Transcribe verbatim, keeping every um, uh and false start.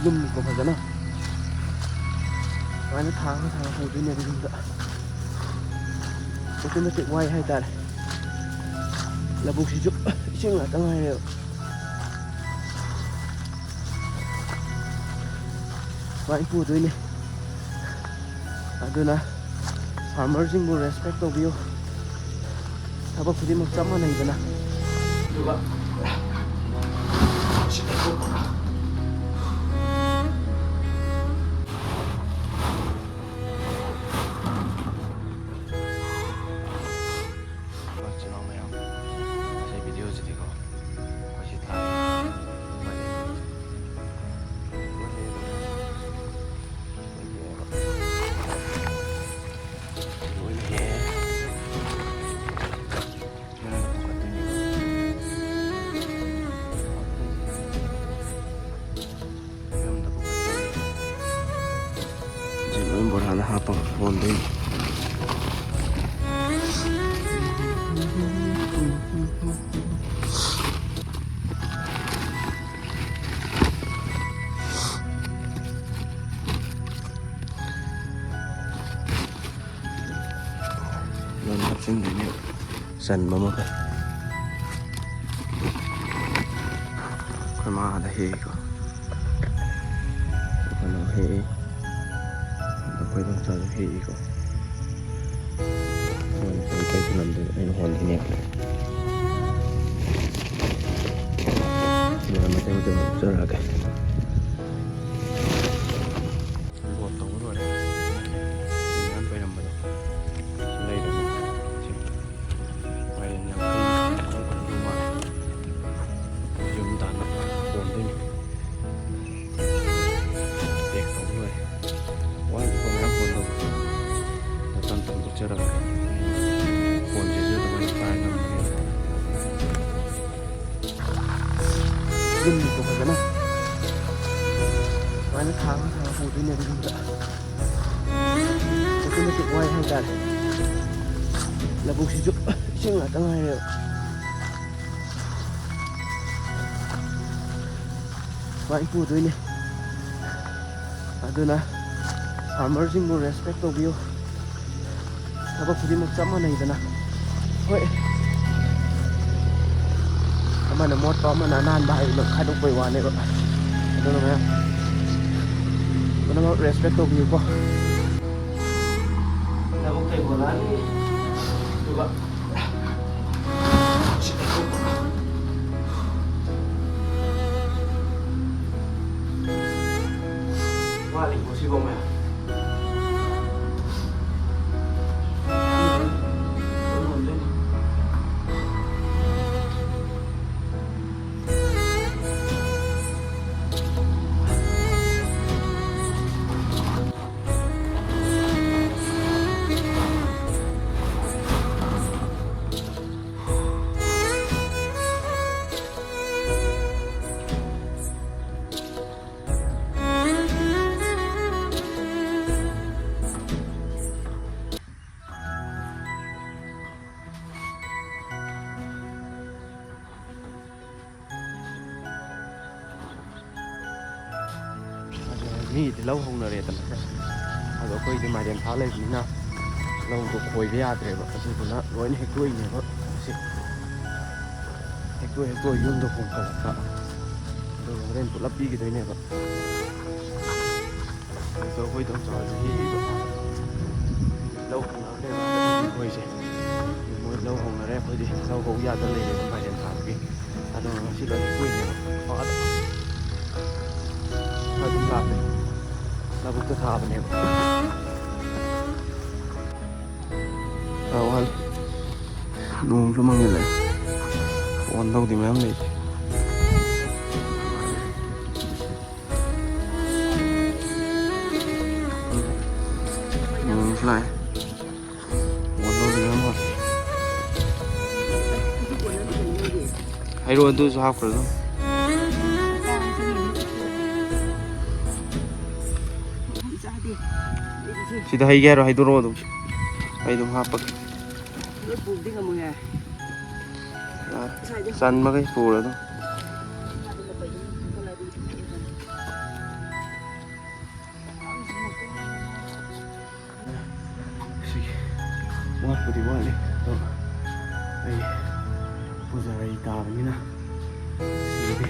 ꯂꯨꯝꯃꯤꯀꯣ ꯐꯖꯅ꯫ ꯁꯨꯃꯥꯏꯅ ꯊꯥꯡꯉ ꯊꯥꯡꯉ ꯄꯨꯗꯣꯏꯅꯦꯕ ꯌꯨꯝꯗ꯫ ꯑꯗꯨꯛꯀꯤ ꯃꯇꯤꯛ ꯋꯥꯏ ꯍꯥꯏꯇꯥꯔꯦ꯫ ꯂꯧꯕꯨꯛꯁꯤꯁꯨ ꯏꯁꯤꯡ ꯉꯥꯛꯇ ꯉꯥꯏꯔꯦꯕ꯫ ꯁꯨꯃꯥꯏꯅ ꯄꯨꯗꯣꯏꯅꯦ꯫ ꯑꯗꯨꯅ farmerꯁꯤꯡꯕꯨ respect ꯇꯧꯕꯤꯌꯨ꯫ ꯊꯕꯛ ꯈꯨꯗꯤꯡꯃꯛ ꯆꯞ ꯃꯥꯟꯅꯩꯗꯅ꯫ ꯑꯗꯨꯒ ꯏꯆꯤꯟ ꯏꯅꯥꯎ ꯃꯌꯥꯝ, ꯉꯁꯤ videoꯁꯤꯗꯤꯀꯣ, ꯑꯩꯈꯣꯏ ꯁꯤ ꯊꯥ ꯂꯣꯏꯅ ꯍꯦꯛꯑꯦ꯫ ꯁꯤ ꯂꯣꯏ ꯕꯣꯔꯥꯗ ꯍꯥꯞꯄꯒ ꯍꯣꯟꯗꯣꯏꯅꯤ꯫ ꯂꯣꯏꯅ ꯍꯥꯞꯆꯤꯟꯗꯣꯏꯅꯦꯕ꯫ ꯆꯟꯕ ꯃꯈꯩ꯫ ꯑꯩꯈꯣꯏ ꯃꯥ ꯑꯥꯗ ꯍꯦꯛꯏꯀꯣ꯫ ꯑꯩꯈꯣꯏ ꯃꯥ ꯍꯦꯛꯏ꯫ ꯑꯩꯈꯣꯏ ꯏꯗꯣꯝꯆꯥꯁꯨ ꯍꯦꯛꯏꯀꯣ꯫ ꯃꯣꯏꯅ ꯀꯔꯤ ꯀꯔꯤ ꯊꯅꯝꯗꯣꯏꯅꯣ ꯑꯩꯅ ꯍꯣꯟꯗꯣꯏꯅꯦꯕ꯫ ꯁꯨꯃꯥꯏꯅ ꯃꯇꯦꯛ ꯃꯇꯦꯛ ꯍꯥꯞꯆꯔꯛꯑꯒꯦ꯫ Load ꯇꯧꯕ ꯂꯣꯏꯔꯦ꯫ ꯃꯌꯥꯝ ꯄꯩꯔꯝꯕꯗꯣ ꯂꯩꯔꯦ꯫ ꯁꯤ ꯃꯥꯏꯔꯦꯟ ꯌꯥꯡꯈꯩ ꯃꯨꯛ ꯐꯪꯉꯝꯗꯧ ꯃꯥꯜꯂꯦ꯫ ꯌꯨꯝ ꯇꯥꯟꯅ ꯍꯣꯟꯗꯣꯏꯅꯤ꯫ Pack ꯇꯧꯕ ꯂꯣꯏꯔꯦ꯫ ꯋꯥꯠꯂꯤꯀꯣ ꯃꯌꯥꯝ ꯍꯣꯟꯗꯧꯕ꯫ ꯇꯞ ꯇꯞꯅ ꯍꯣꯟꯗꯣꯛꯆꯔꯒ ꯐꯣꯟꯁꯤꯁꯨ ꯑꯗꯨꯃꯥꯏꯅ ꯄꯥꯏ ꯉꯝꯕꯅꯦꯕ꯫ ꯂꯨꯝꯃꯤꯀꯣ ꯐꯖꯅ꯫ ꯁꯨꯃꯥꯏꯅ ꯊꯥꯡꯉ ꯊꯥꯡꯉ ꯄꯨꯗꯣꯏꯅꯦꯕ ꯌꯨꯝꯗ꯫ ꯑꯗꯨꯛꯀꯤ ꯃꯇꯤꯛ ꯋꯥꯏ ꯍꯥꯏꯇꯥꯔꯦ꯫ ꯂꯧꯕꯨꯛꯁꯤꯁꯨ ꯏꯁꯤꯡ ꯉꯥꯛꯇ ꯉꯥꯏꯔꯦꯕ꯫ ꯁꯨꯃꯥꯏꯅ ꯄꯨꯗꯣꯏꯅꯦ꯫ ꯑꯗꯨꯅ farmerꯁꯤꯡꯕꯨ respect ꯇꯧꯕꯤꯌꯨ꯫ ꯊꯕꯛ ꯈꯨꯗꯤꯡꯃꯛ ꯆꯞ ꯃꯥꯟꯅꯩꯗꯅ꯫ ꯍꯣꯏ, ꯑꯃꯅ ꯃꯣꯠꯄ, ꯑꯃꯅ ꯑꯅꯥꯟꯕ ꯍꯥꯏꯗꯅ ꯈꯥꯏꯗꯣꯛꯄꯩ ꯋꯥꯅꯦꯕ꯫ ꯑꯗꯨꯅ ꯃꯌꯥꯝ ꯄꯨꯝꯅꯃꯛ respect ꯇꯧꯕꯤꯌꯨꯀꯣ꯫ ꯂꯧꯕꯨꯛꯇꯩ ꯍꯣꯜꯂꯛꯑꯅꯤ꯫ ꯑꯗꯨꯒ ꯋꯥꯠꯂꯤꯀꯣ ꯁꯤꯐꯥꯎ ꯃꯌꯥꯝ꯫ ꯑꯗꯣ ꯃꯤꯒꯤꯗꯤ ꯂꯧ ꯍꯧꯅꯔꯦꯗꯅ, ꯑꯗꯣ ꯑꯩꯈꯣꯏꯗꯤ ꯃꯥꯏꯔꯦꯟ ꯊꯥ ꯂꯩꯕꯅꯤꯅ ꯂꯧꯗꯣ ꯈꯣꯏꯕ ꯌꯥꯗ꯭ꯔꯦꯕ, ꯑꯗꯨꯗꯨꯅ ꯂꯣꯏꯅ ꯍꯦꯛꯇꯣꯛꯏꯅꯦꯕ ꯁꯤ꯫ ꯍꯦꯛꯇꯣꯛ ꯍꯦꯛꯇꯣꯛ ꯌꯨꯝꯗ ꯍꯣꯡꯀꯠꯂꯛꯄ, ꯑꯗꯨꯒ ꯍꯣꯔꯦꯟ ꯄꯨꯂꯞ ꯄꯤꯈꯤꯗꯣꯏꯅꯦꯕ꯫ ꯑꯗꯣ ꯑꯩꯈꯣꯏ ꯏꯗꯣꯝꯆꯥ ꯍꯣꯏꯁꯨ ꯍꯦꯛꯏꯕ꯫ ꯂꯧ ꯍꯧꯅꯈ꯭ꯔꯦꯕ ꯍꯟꯗꯛꯇꯤ ꯃꯣꯏꯁꯦ꯫ ꯃꯣꯏ ꯂꯧ ꯍꯧꯅꯔꯦ, ꯑꯩꯈꯣꯏꯗꯤ ꯂꯧ ꯍꯧ ꯌꯥꯗ ꯂꯩꯔꯦꯕ ꯃꯥꯏꯔꯦꯟ ꯊꯥꯕꯒꯤ꯫ ꯑꯗꯣ ꯉꯁꯤ ꯂꯣꯏ ꯍꯦꯛꯇꯣꯛꯏꯅꯦꯕ꯫ ꯑꯥꯗ ꯈꯔ ꯑꯗꯨꯝ ꯂꯥꯞꯄꯦ꯫ ꯂꯧꯕꯨꯛꯇ ꯊꯥꯕꯅꯦꯕ꯫ ꯈꯔ ꯋꯥꯠꯂꯤ꯫ ꯅꯣꯡꯁꯨ ꯃꯪꯁꯤꯜꯂꯛꯑꯦ꯫ ꯐꯣꯟ ꯇꯧꯗꯦ ꯃꯌꯥꯝ ꯂꯩ꯫ ꯅꯣꯡꯁꯨ ꯂꯥꯛꯑꯦ꯫ ꯐꯣꯟ ꯇꯧꯗꯦ ꯃꯌꯥꯝ ꯂꯥꯛꯑꯦ꯫ ꯍꯥꯏꯔꯣ, ꯑꯗꯨꯁꯨ ꯍꯥꯞꯈ꯭ꯔꯣ ꯑꯗꯨꯝ꯫ ꯁꯤꯗ ꯍꯩꯒꯦ ꯍꯥꯏꯔꯣ, ꯍꯩꯗꯣꯔꯛꯑꯣ ꯑꯗꯨꯝ꯫ ꯑꯩ ꯑꯗꯨꯝ ꯍꯥꯞꯄꯒꯦ꯫ ꯂꯣꯏ ꯄꯨꯕꯗꯤ ꯉꯝꯃꯣꯏꯍꯦ꯫ ꯌꯥꯔꯦ꯫ ꯉꯁꯥꯏꯗꯤ ꯆꯟꯕꯈꯩ ꯄꯨꯔꯣ ꯑꯗꯨꯝ꯫ ꯃꯥꯗꯤ ꯂꯄꯩꯗꯨꯅ ꯄꯨꯈꯠꯂꯛꯑꯗꯤ ꯐꯖꯅ꯫ ꯋꯥꯠꯄꯨꯗꯤ ꯋꯥꯠꯂꯤ, ꯑꯗꯣ ꯑꯩ ꯄꯨꯖꯥꯔꯤ ꯇꯥꯕꯅꯤꯅ ꯁꯤꯒꯤ